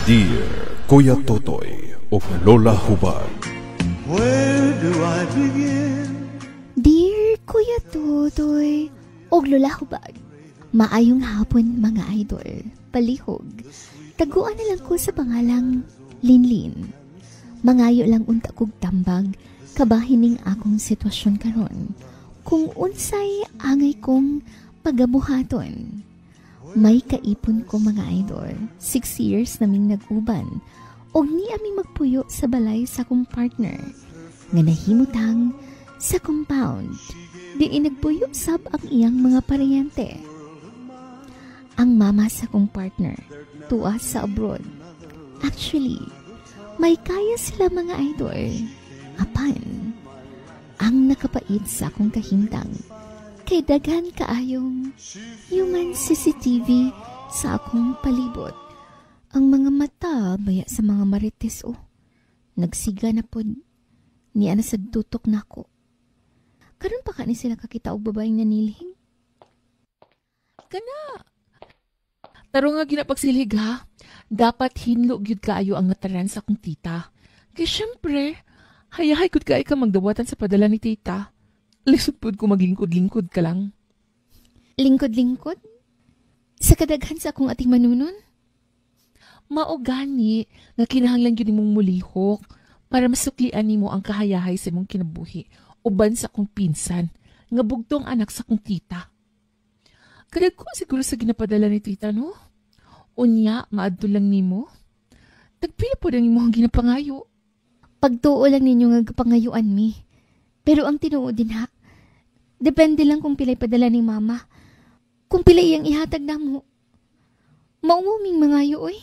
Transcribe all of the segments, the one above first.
Dear Kuya Totoy ug Lola Hubag. Where do I begin? Dear Kuya Totoy ug Lola Hubag, maayong hapon mga idol. Palihog, taguan na lang ko sa pangalang Linlin. Mangayo lang unta kog tambag kabahining akong sitwasyon karon. Kung unsay angay kong pagabuhaton. May kaipon ko mga idol. 6 years naming nag-uban. Og ni aming magpuyo sa balay sa akong partner nga nahimutang sa compound. Di nagpuyo sab ang iyang mga paryente. Ang mama sa akong partner tuwa sa abroad. Actually, may kaya sila mga idol. Apan, ang nakapait sa akong kahimtang kay daghan kaayong human CCTV sa akong palibot. Ang mga mata baya sa mga marites oh. Nagsiga na pod. Niya na sa tutok nako. Karon pa ka ni sila kakita og babaeng nanilhing? Kana. Tarong nga ginapagsilhig ha. Dapat hinlo gyud kaayo ang ngataran sa akong tita. Kay syempre, hayahay gud kaayo ka magdawatan sa padala ni tita. Lisod pud kung maglingkod-lingkod ka lang. Lingkod-lingkod? Sa kadaghan sa akong ating manunon? Mao gani nga kinahanglan gyud nimong mulihok para masuklian nimo ang kahayahay sa imong kinabuhi uban sa akong pinsan nga bugtong anak sa akong tita. Kadagko siguro sa ginapadala ni tita, no? Unya, maadto lang nimo. Tagpila po ang imong ginapangayo. Pagtuo lang ninyo nga gapangayuan mi. Pero ang tinuod din ha, depende lang kung pilay padala ni mama. Kung pilay iyang ihatag namo. Maumuming mangayo, oy.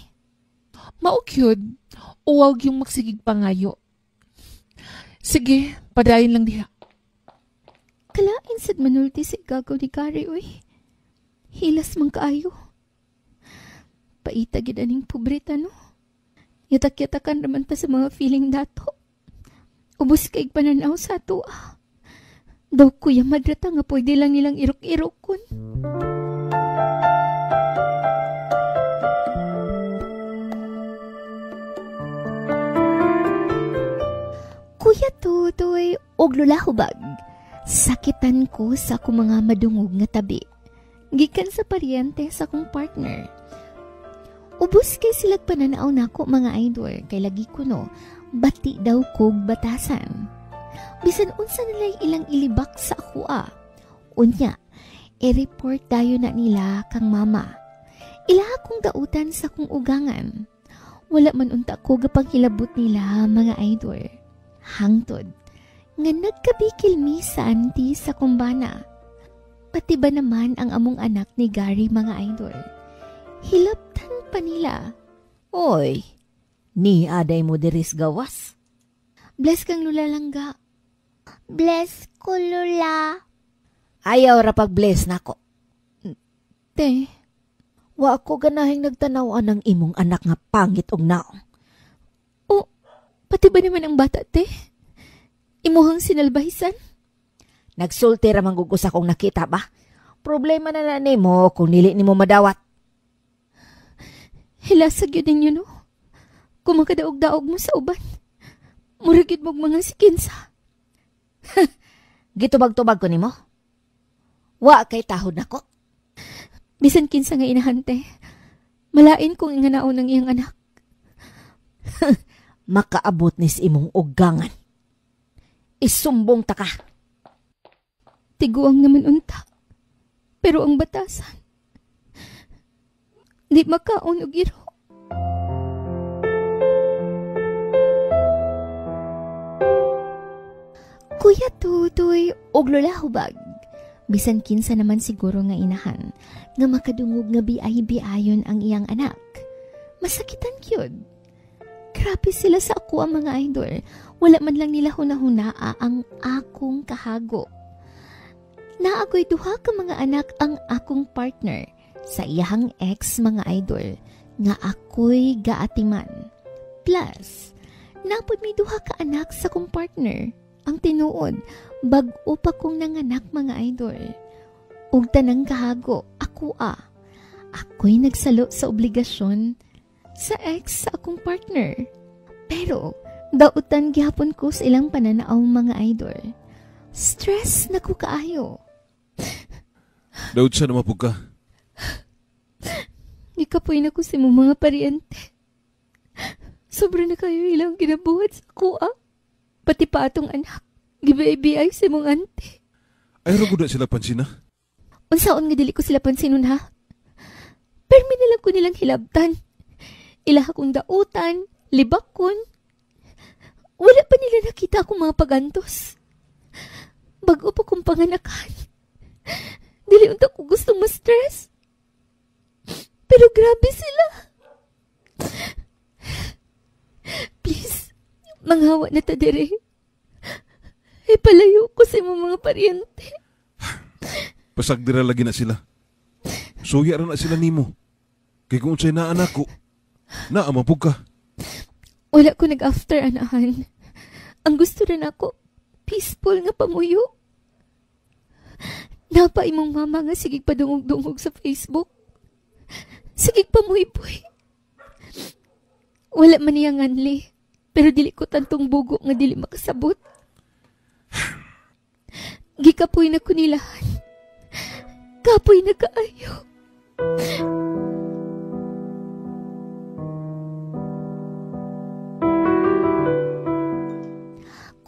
Mao gyud. Uwag yung magsigig pangayo. Sige, padayon lang diha. Kalain sad manulti sa igagaw ni Gary, oy. Hilas man kaayo. Paita gid aning pobreta, no? Yatak-yatakan raman ta sa mga feeling dato. Ubos kay pananaw sa ato, ah. Daw kuya madrata nga pwede lang nilang irok-irokon. Kuya Totoy og Lola Hubag, sakitan ko sa akong mga madungog nga tabi. Gikan sa paryente sa akong partner. Ubos kay silag pananaw nako mga idol kay lagi ko no, bati daw kog batasan. Bisan unsa nilay ilang ilibak sa ako ah. Unya, i-report tayo na nila kang mama. Ila akong dautan sa akong ugangan. Wala man unta ko gapanghilabot nila mga idol. Hangtod, nga nagkabikil mi sa auntie sa kumbana. Pati ba naman ang among anak ni Gary mga idol? Hilabtan pa nila. Oy, ni aday mo diris gawas. Bless kang lula langga. Bless ko lula. Ayaw ra pag-bless nako. Te, wa ko ganahing nagtanaw-an ang imong anak nga pangit og naong. Oh, pati ba naman ang bata, te? Imuhang sinalbahisan? Nagsulti ra man gud ko sa akong nakita ba? Problema na na nimo kung dili nimo madawat. Hilasag yun ninyo, no? Kung makadaog-daog mo sa uban, muragid mog mga sikinsa. Gitubag-tubag ko nimo? Wa kay tahod nako. Bisan kinsa nga inahante, malain kong inganaon ang iyang anak. Makaabot ni sa imong ugangan. Isumbong ta ka. Tiguang naman unta. Pero ang batasan, di makaon og iro. Kuya Totoy og Lola Hubag, bisan kinsa naman siguro nga inahan nga makadungog nga biay-biayon ang iyang anak. Masakitan gyud. Grabe sila sa ako ang mga idol. Wala man lang nila hunahunaa ang akong kahago. Naagoy duha ka mga anak ang akong partner sa iyahang ex mga idol nga ako'y gaatiman. Plus, napod may duha ka anak sa akong partner. Ang tinuod, bag-o pa kong nanganak mga idol. Ug tanang kahago, ako ah. Ako'y nagsalo sa obligasyon sa ex sa akong partner. Pero dautan gihapon ko sa ilang pananaw mga idol. Stress na ko kaayo. Daud siya na mapug ka. Gikapoy na ko sa imong mga paryente. Sobra na kayo ilang ginabuhat sa kuha. Pati pa atong anak. Gibi-ibiyay sa imong ante. Ay, ra sila pansin ha? Unsaon nga dili ko sila pansinon ha? Permi na lang ko nilang hilabtan. Ilaha kong dautan, libakon. Wala pa nila nakita akong mga pagantos. Bago pa kong panganakan. Dili unta ko gustong ma-stress. Pero grabe sila. Please, manghawa na ta dire. Ipalayo ko sa imong mga paryente. Pasagdira lagi na sila. Suya ra na sila nimo. Kay kung unsay naa nako, naa mapug ka. Wala ko nag-after, anahan. Ang gusto rin ako, peaceful nga pamuyo. Napa imong mama nga sigig padungog-dungog sa Facebook. Sigig pamuy-puy. Wala man niya nganli, pero dili ko tantong bugo nga dili makasabot. Gikapoy na ko nilahan. Kapoy na kaayo.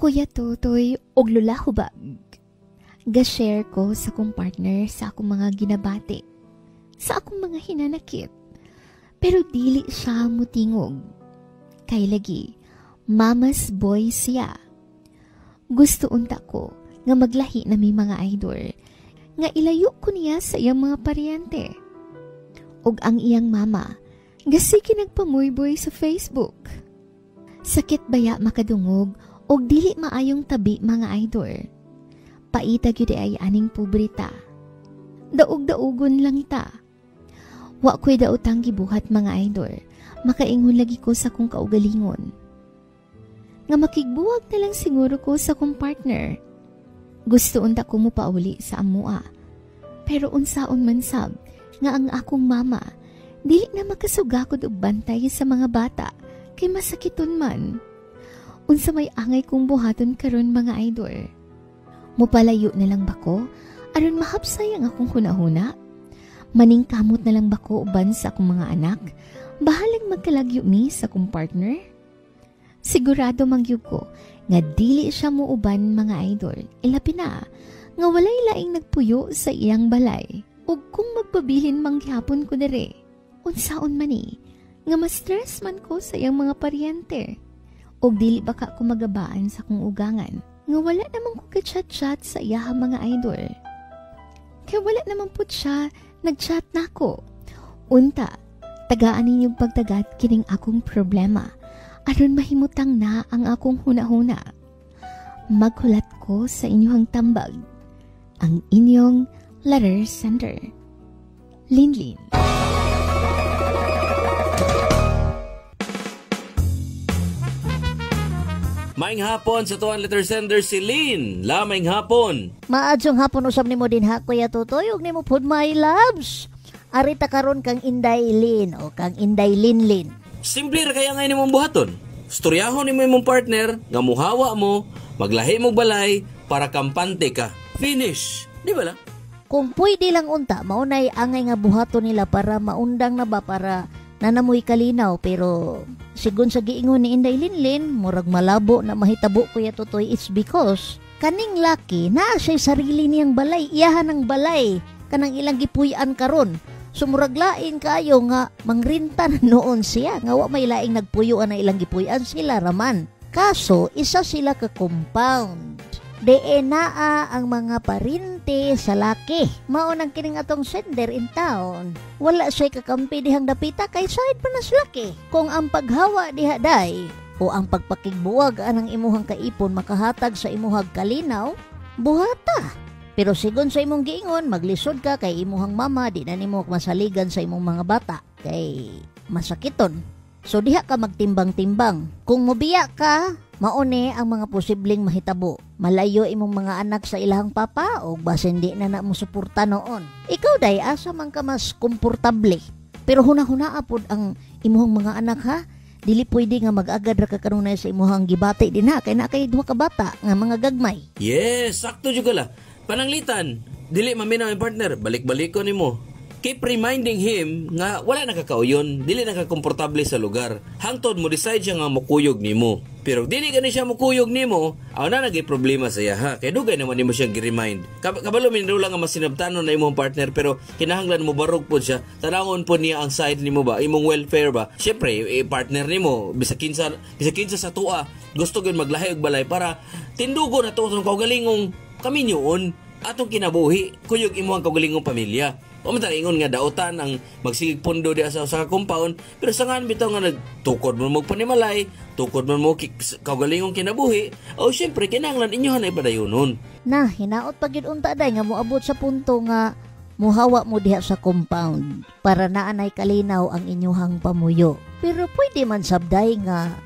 Kuya Totoy og Lola Hubag. Ga-share ko sa akong partner sa akong mga ginabati, sa akong mga hinanakit. Pero dili siya mutingog. Kay lagi, mama's boy siya. Gusto unta ko nga maglahi na may mga idol, nga ilayo ko niya sa iyang mga paryente. Og ang iyang mama, gasiki nagpamuyboy sa Facebook. Sakit baya makadungog og dili maayong tabi mga idol. Paita gyud ay aning pobreta. Daog-daogon lang ta. Wa ko'y daotang gibuhat mga idol. Makaingon lagi ko sa kong kaugalingon. Nga makigbuwag na lang siguro ko sa kong partner. Gusto unta ko mo pauli sa amua. Pero unsaon man sab nga ang akong mama dili na makasugakod og bantay sa mga bata kay masakiton man. Unsa may angay kong buhaton karon mga idol. Mupalayo na lang ba ko aron mahapsay ang akong hunahuna? Maningkamot na lang ba ko uban sa akong mga anak? Bahalang magkalagyo mi sa akong partner? Sigurado mangyud ko nga dili siya muuban mga idol. Ilabi na nga walay laing nagpuyo sa iyang balay. Ug kung magpabilin mangyapon ko dere, unsaon man ni nga ma-stress man ko sa iyang mga paryente. Ug dili ba ka kumagabaan sa akong ugangan nga wala naman ko ka-chat-chat sa iyaha mga idol. Kaya wala naman po siya nag-chat nako. Unta, tagaan ninyong pagtagat kining akong problema aron mahimutang na ang akong huna-huna. Maghulat ko sa inyong tambag, ang inyong letter sender, Linlin. Maing hapon sa tuwan letter sender si Lynn. Lamaing hapon. Maadyong hapon usab nimo din ha, Kuya Totoy, ug nimo pud my loves. Arita karon kang Inday Lynn o kang Inday Linlin. Simple ra kaya nga nimong buhaton. Storyahon nimo imong partner nga muhawa mo, maglahi mo balay para kampante ka. Finish. Di ba lang? Kung pwede lang unta, maunay angay nga buhaton nila para maundang na ba, para nanamoy kalinaw, pero sigon sa giingon ni Inday Linlin, murag malabo na mahitabo, Kuya Totoy. It's because kaning laki naa siya'y sarili niyang balay, iyahan ang balay kanang ilang gipuy-an karon. So murag lain kayo nga mangrinta na noon siya nga wa may laing nagpuyoan na ilang gipuy-an, sila raman. Kaso isa sila ka compound. Dee naa ang mga parinte sa laki. Mao nang kining atong sender in town. Wala siya'y kakampi dihang dapita kay side pa na sa laki. Kung ang paghawa diha day o ang pagpakigbuwag anang imuhang kaipon makahatag sa imuhag kalinaw, buhata. Pero sigon sa imong giingon, maglisod ka kay imuhang mama, di na nimo masaligan sa imong mga bata kay masakiton. So diha ka magtimbang-timbang. Kung mobiya ka, maune ang mga posibleng mahitabo. Malayo imong mga anak sa ilahang papa o basin di na na mo suporta noon. Ikaw day, asa man ka mas komportable. Pero huna-hunaa pod ang imuhang mga anak ha. Dili pwede nga mag-agad ra ka kanunay sa imuhang gibati din ha kay naa kay duha ka bata nga mga gagmay. Yes, sakto jud ka la. Pananglitan, dili maminaw ang partner, balik-balikon nimo. Keep reminding him nga wala na kakauyon, dili na ka komportable sa lugar. Hangtod mo decide siya nga mukuyog nimo. Pero dili gani siya mukuyog nimo, aw na nagay problema sa iya ha. Kay dugay naman nimo siyang gi-remind. Kabalo min lang nga masinabtanon na imong partner, pero kinahanglan mo barog pod siya. Tanawon pod niya ang side nimo ba, imong welfare ba. Syempre, partner nimo bisag kinsa sa tua, gusto gyud maglahi og balay para tindugo na to atong kaugalingong kaminyoon, atong kinabuhi, kuyog imong kaugalingong pamilya. O man ingon nga dautan ang magsigig pundo diha sa usa ka compound, pero sa ngan bitaw nga nagtukod mo magpanimalay, tukod man mo kaugalingong kinabuhi, o syempre kinahanglan inyohan ay padayonon. Na, hinaot pa gyud unta day nga moabot sa punto nga muhawa mo diha sa compound para naanay kalinaw ang inyuhang pamuyo. Pero pwede man sabday nga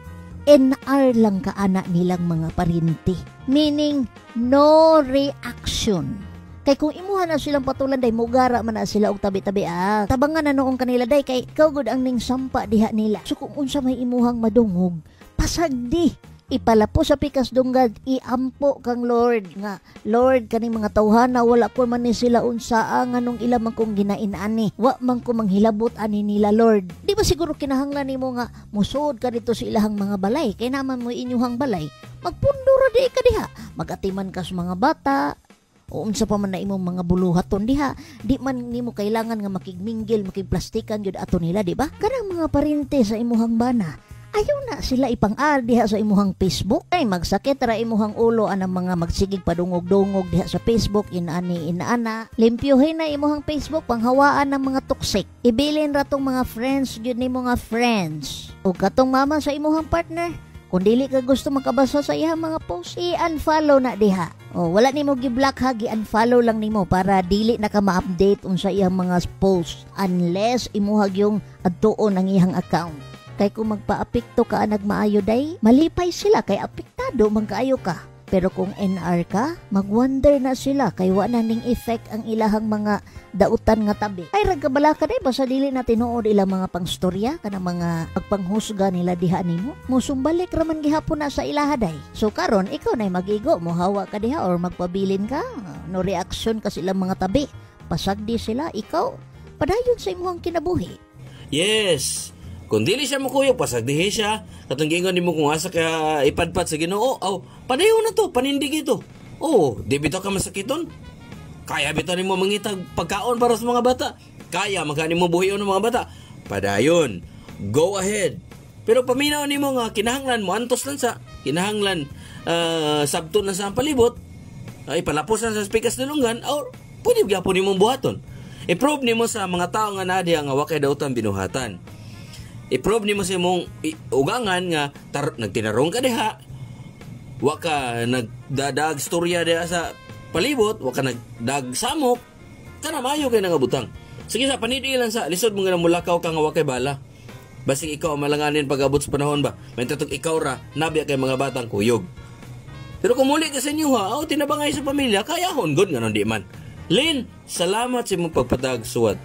NR lang ka ana nilang mga parinti. Meaning, no reaction. Kay kung imuha na silang patulan day, mugara man na sila og tabi-tabi ah. Tabangan na noong kanila day kay ikaw gud ang ning sampa diha nila. So kung unsa may imuhang madungog, pasagdi. Ipalapo sa pikas dunggad, iampo kang Lord nga Lord, kaning mga tawhana wala ko man ni sila unsaa, nganong ila man kong ginain-ani, wa man ko manghilabot ani nila, Lord. Di ba siguro kinahanglan nimo nga musod ka dito sa ilahang mga balay kay naman mo inyuhang balay, magpundo ra di ka diha, magatiman ka sa mga bata o unsa pa man na imong mga buluhaton diha. Di man nimo kailangan nga makigminggil, makigplastikan gyud ato nila, di ba? Kanang mga parente sa imuhang bana, ayaw na sila ipang-ar diha sa imuhang Facebook. Ay magsakit ra imuhang ulo anang mga magsigig padungog-dungog diha sa Facebook, inaani inaana. Limpyuhin na imuhang Facebook, panghawaan ng mga toxic. Ibilin ra tong mga friends gyud nimo nga friends. O katong mama sa imuhang partner, kung dili ka gusto makabasa sa iyang mga post, i-unfollow na diha. O, wala nimo gi-block ha, gi-unfollow lang nimo para dili na ka ma-update unsa iyang mga post unless imuhag yung adtuon ang iyang account. Kay kung magpaapekto ka nagmaayo day, malipay sila kay apektado man kaayo ka. Pero kung NR ka, magwonder na sila kay wa na ning effect ang ilahang mga dautan nga tabi. Ay ragkabala ka day, basta dili na tinuod ilang mga pangstorya kanang mga pagpanghusga nila diha nimo. Musumbalik ra man gihapon na sa ilaha day. So karon ikaw na magigo, mohawa ka diha or magpabilin ka, no reaction ka silang mga tabi. Pasagdi sila, ikaw padayon sa imong kinabuhi. Yes. Kung dili siya mukuyog, pasagdihi siya. Katong giingon nimo kung asa ka ipadpad sa Ginoo, aw, padayon na to, panindig ito. Oh, di bitaw ka masakiton. Kaya bitaw nimo mangitag pagkaon para sa mga bata. Kaya magkani mo buhion ng mga bata. Padayon. Go ahead. Pero paminaw nimo nga kinahanglan mo antos lang sa kinahanglan sabton na sa ang palibot, ay palapos na sa pikas nilunggan, or pwede gyapon nimong buhaton. I-prove nimo sa mga tao nga naa diha nga wa kay dautan binuhatan. I-prove nimo sa imong ugangan nga nagtinarong ka diha, wa ka nagdadag storya diha sa palibot, wa ka nagdag samok, kana maayo kay nga butang. Sige sa panidi lang sa lisod mo nga mulakaw ka nga wa kay bala. Basig ikaw ang malanganin pag-abot sa panahon ba. May tatog ikaw ra, nabya kay mga batang kuyog. Pero kung muli ka sa inyo ha, oh, tinabangay sa pamilya, kaya hon good nga di man. Lin, salamat sa imong pagpatag suwat.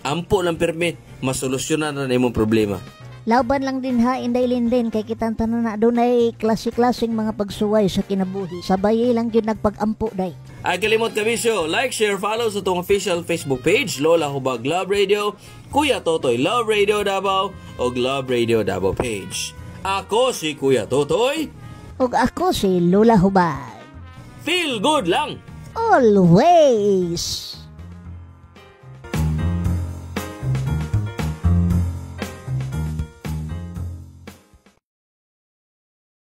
Ampo lang pirmi, masolusyonan na imong problema. Laban lang din ha, Inday Linlin, kay kitang tanan na dunay klase-klaseng mga pagsuway sa kinabuhi. Sabay lang yun nagpag-ampo day. Ay kalimot kabisyo, like, share, follow sa itong official Facebook page, Lola Hubag Love Radio, Kuya Totoy Love Radio Davao, o Love Radio Davao page. Ako si Kuya Totoy. Ug ako si Lola Hubag. Feel good lang! Always!